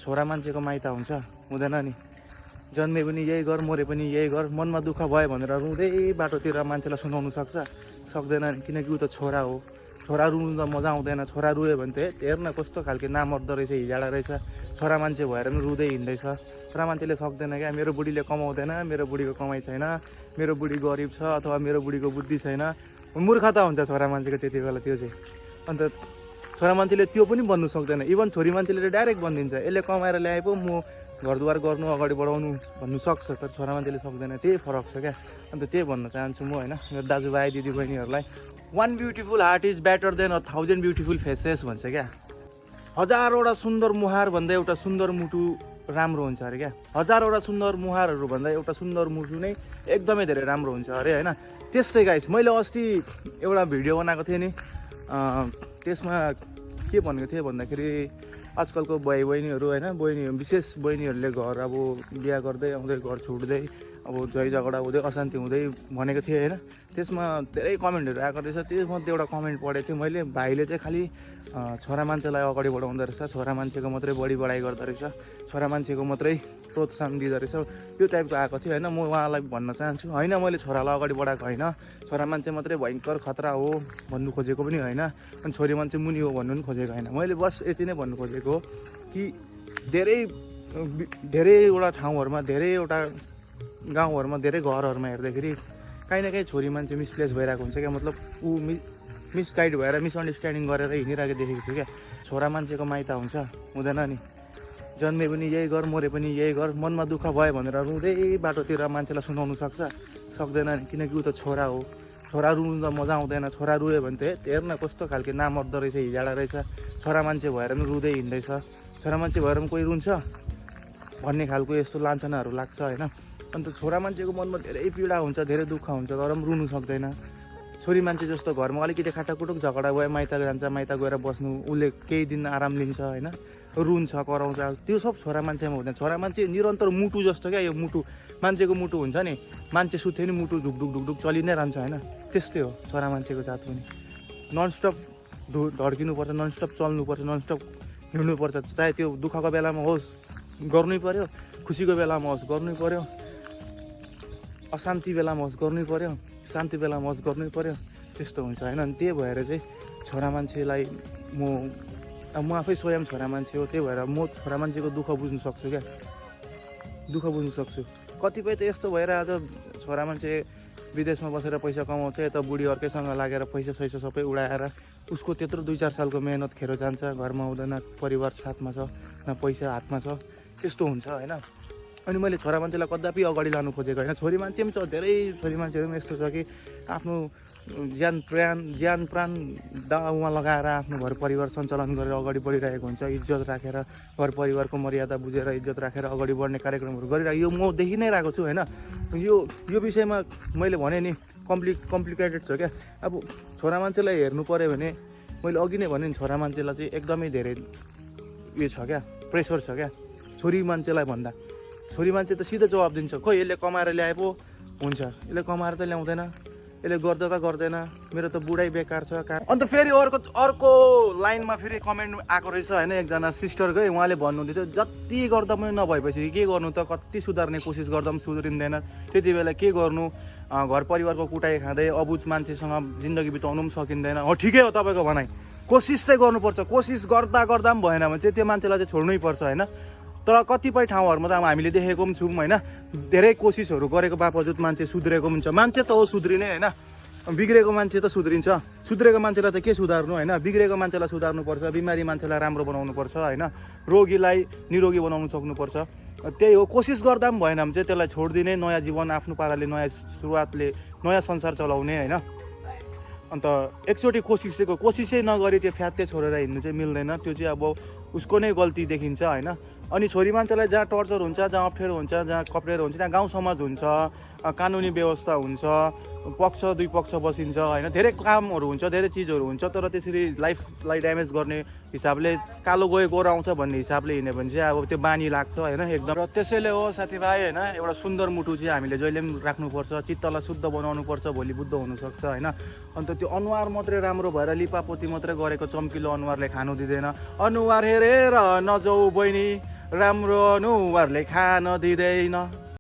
छोरा मान्छेको माइत हुन्छ हुँदैन नि। जन्मे पनि यही गर, मरे पनि यही गर, मनमा दुःख भयो भनेर रुँदै बाटोतिर मान्छेलाई सुनाउनु सक्दैन नि, किनकि ऊ त छोरा हो। छोरा रुनु त मजा आउँदैन। छोरा रुयो भने त हेर्न कस्तो खालके नामर्दो रहेछ, हिजाडा रहेछ। छोरा मान्छे भएर पनि रुँदै हिँड्दैछ। छोरा मान्छेले सक्दैन क्या, मेरो बुढीले कमाउँदैन, मेरो बुढीको कमाइ छैन, मेरो बुढी गरिब छ अथवा मेरो बुढीको बुद्धि छैन, मूर्खता हुन्छ छोरा मान्छेको त्यति बेला। त्यो चाहिँ अन्त छोरा मान्छेले त्यो पनि भन्नु सक्दैन। इभन छोरी मान्छेले डाइरेक्ट भनिदिन्छ, यसले कमाएर ल्याए पो म घरद्वार गर्नु, अगाडि बढाउनु भन्नु सक्छ, तर छोरा मान्छेले सक्दैन। त्यही फरक छ क्या। अन्त त्यही भन्न चाहन्छु म होइन मेरो दाजुभाइ दिदीबहिनीहरूलाई। 1 beautiful heart is better than 1000 beautiful faces भन्छ क्या। 1000वटा सुन्दर मुहार भन्दा एउटा सुन्दर मुटु राम्रो हुन्छ अरे क्या। 1000वटा सुन्दर मुहारहरू भन्दा एउटा सुन्दर मुटु नै एकदमै धेरै राम्रो हुन्छ अरे होइन। त्यस्तै गाइस, मैले अस्ति एउटा भिडियो बनाएको थिएँ नि, त्यसमा के भनेको थिएँ भन्दाखेरि आजकलको भाइ बहिनीहरू होइन, विशेष बहिनीहरूले घर अब बिहा गर्दै आउँदै घर छुट्दै अब झै झगडा हुँदै अशान्ति हुँदै भनेको थिएँ होइन। त्यसमा धेरै कमेन्टहरू आएको रहेछ। त्यसमध्ये एउटा कमेन्ट पढेको थिएँ मैले, भाइले चाहिँ खालि छोरा मान्छेलाई अगाडि बढाउँदो रहेछ, छोरा मान्छेको मात्रै बढी बढाइ गर्दो रहेछ, छोरा मान्छेको मात्रै प्रोत्साहन दिँदो रहेछ, यो टाइपको आएको थियो होइन। म उहाँलाई भन्न चाहन्छु, होइन मैले छोरालाई अगाडि बढाएको होइन, छोरा मान्छे मात्रै भयङ्कर खतरा हो भन्नु खोजेको पनि होइन, अनि छोरी मान्छे मुनि हो भन्नु पनि खोजेको होइन। मैले बस यति नै भन्नु खोजेको हो कि धेरैवटा ठाउँहरूमा, धेरैवटा गाउँहरूमा, धेरै घरहरूमा हेर्दाखेरि काहीँ न काहीँ छोरी मान्छे मिसप्लेस भइरहेको हुन्छ क्या। मतलब ऊ मिसगाइड भएर मिसअन्डरस्ट्यान्डिङ गरेर हिँडिरहेको देखेको छु क्या। छोरा मान्छेको माइत हुन्छ हुँदैन नि। जन्मे पनि यही गर, मरे पनि यही गर, मनमा दुःख भयो भनेर रुँदै बाटोतिर मान्छेलाई सुनाउनु सक्दैन नि, किनकि ऊ त छोरा हो। छोरा रुनु त मजा आउँदैन। छोरा रुयो भने त हेर्न कस्तो खालके नामर्दो रहेछ, हिजाडा रहेछ। छोरा मान्छे भएर पनि रुँदै हिँड्दैछ, छोरा मान्छे भएर पनि कोही रुन्छ भन्ने खालको यस्तो लान्छनाहरू लाग्छ होइन। अन्त छोरा मान्छेको मनमा धेरै पीडा हुन्छ, धेरै दुःख हुन्छ, तर पनि रुनु सक्दैन। छोरी मान्छे जस्तो घरमा अलिकति खाटाकुटुक झगडा गयो, माइत जान्छ, माइत गएर बस्नु, उसले केही दिन आराम लिन्छ होइन, रुन्छ, कराउँछ, त्यो सब छोरा मान्छेमा हुँदैन। छोरा मान्छे निरन्तर मुटु जस्तो क्या। यो मुटु मान्छेको मुटु हुन्छ नि, मान्छे सुत्यो नि मुटु ढुकढुक ढुकढुक चलि नै रहन्छ होइन। त्यस्तै हो छोरा मान्छेको जात पनि। ननस्टप धड्किनुपर्छ, ननस्टप चल्नुपर्छ, ननस्टप हिँड्नुपर्छ। चाहे त्यो दुःखको बेलामा होस् गर्नै पर्यो, खुसीको बेलामा होस् गर्नै पर्यो, अशान्ति बेलामा होस् गर्नै पर्यो, शान्ति बेलामा होस् गर्नै पर्यो। त्यस्तो हुन्छ होइन। अनि त्यही भएर चाहिँ छोरा मान्छेलाई म आफै स्वयं छोरा मान्छे हो, त्यही भएर म छोरा मान्छेको दुःख बुझ्नु सक्छु क्या, दुःख बुझ्नु सक्छु। कतिपय त यस्तो भएर आज छोरा मान्छे विदेशमा बसेर पैसा कमाउँछ, यता बुढी अर्कैसँग लागेर पैसा सैसा सबै उडाएर उसको त्यत्रो 2-4 सालको मेहनत खेर जान्छ, घरमा आउँदैन, परिवार साथमा छ न, पैसा हातमा छ, त्यस्तो हुन्छ होइन। अनि मैले छोरा मान्छेलाई कदापि अगाडि लानु खोजेको होइन। छोरी मान्छे पनि छ, धेरै छोरी मान्छेहरू पनि यस्तो छ कि आफ्नो ज्यान प्राण दाउमा लगाएर आफ्नो घर परिवार सञ्चालन गरेर अगाडि बढिरहेको हुन्छ, इज्जत राखेर, घर परिवारको मर्यादा बुझेर इज्जत राखेर अगाडि बढ्ने कार्यक्रमहरू गरिरहेको, यो म देखि नै रहेको छु होइन। यो विषयमा मैले भने नि कम्प्लिकेटेड छ क्या। अब छोरा मान्छेलाई हेर्नु पऱ्यो भने मैले अघि नै भने नि, छोरा मान्छेलाई चाहिँ एकदमै धेरै उयो छ क्या, प्रेसर छ क्या छोरी मान्छेलाई भन्दा। छोरी मान्छे त सिधै जवाब दिन्छ, खोइ यसले कमाएर ल्याए पो हुन्छ, यसले कमाएर त ल्याउँदैन, यसले गर्दा त गर्दैन, मेरो त बुढाइ बेकार छ। अन्त फेरि अर्को लाइनमा फेरि कमेन्ट आएको रहेछ होइन, एकजना सिस्टरकै, उहाँले भन्नुहुँदै थियो जति गर्दा पनि नभएपछि के गर्नु त, कति सुधार्ने कोसिस गर्दा पनि सुध्रिँदैन, त्यति बेला के गर्नु, घर परिवारको कुटाइ खाँदै अबुझ मान्छेसँग जिन्दगी बिताउनु पनि सकिँदैन। हो ठिकै हो तपाईँको भनाइ, कोसिस चाहिँ गर्नुपर्छ, कोसिस गर्दा पनि भएन भने चाहिँ त्यो मान्छेलाई चाहिँ छोड्नै पर्छ होइन। तर कतिपय ठाउँहरूमा त अब हामीले देखेको पनि छौँ होइन, धेरै कोसिसहरू गरेको बावजुद मान्छे सुध्रेको पनि छ। मान्छे त हो सुध्रिने होइन, बिग्रेको मान्छे त सुध्रिन्छ, सुध्रेको मान्छेलाई त के सुधार्नु होइन। बिग्रेको मान्छेलाई सुधार्नुपर्छ, बिमारी मान्छेलाई राम्रो बनाउनुपर्छ होइन, रोगीलाई निरोगी बनाउनु सक्नुपर्छ। त्यही हो, कोसिस गर्दा पनि भएन भने चाहिँ त्यसलाई छोडिदिने, नयाँ जीवन आफ्नो पाराले, नयाँ सुरुवातले नयाँ संसार चलाउने होइन। अन्त एकचोटि कोसिसै नगरी त्यो फ्यात्ते छोडेर हिँड्नु चाहिँ मिल्दैन, त्यो चाहिँ अब उसको नै गल्ती देखिन्छ होइन। अनि छोरी मान्छेलाई जहाँ टर्चर हुन्छ, जहाँ अप्ठ्यारो हुन्छ, जहाँ कप्रेर हुन्छ, त्यहाँ गाउँ समाज हुन्छ, कानुनी व्यवस्था हुन्छ, पक्ष दुई पक्ष बसिन्छ होइन, धेरै कामहरू हुन्छ, धेरै चिजहरू हुन्छ। तर त्यसरी लाइफलाई ड्यामेज गर्ने हिसाबले कालो गयो गोरो आउँछ भन्ने हिसाबले हिँड्यो भने चाहिँ अब त्यो बानी लाग्छ होइन एकदम। र त्यसैले हो साथीभाइ होइन, एउटा सुन्दर मुटु चाहिँ हामीले जहिले पनि राख्नुपर्छ, चित्तलाई शुद्ध बनाउनुपर्छ, भोलि बुद्ध हुनसक्छ होइन। अन्त त्यो अनुहार मात्रै राम्रो भएर लिपापोती मात्रै गरेको चम्किलो अनुहारले खानु दिँदैन। अनुहार हेरेर नजाऊ बहिनी, राम्रो अनुहारले खान दिँदैन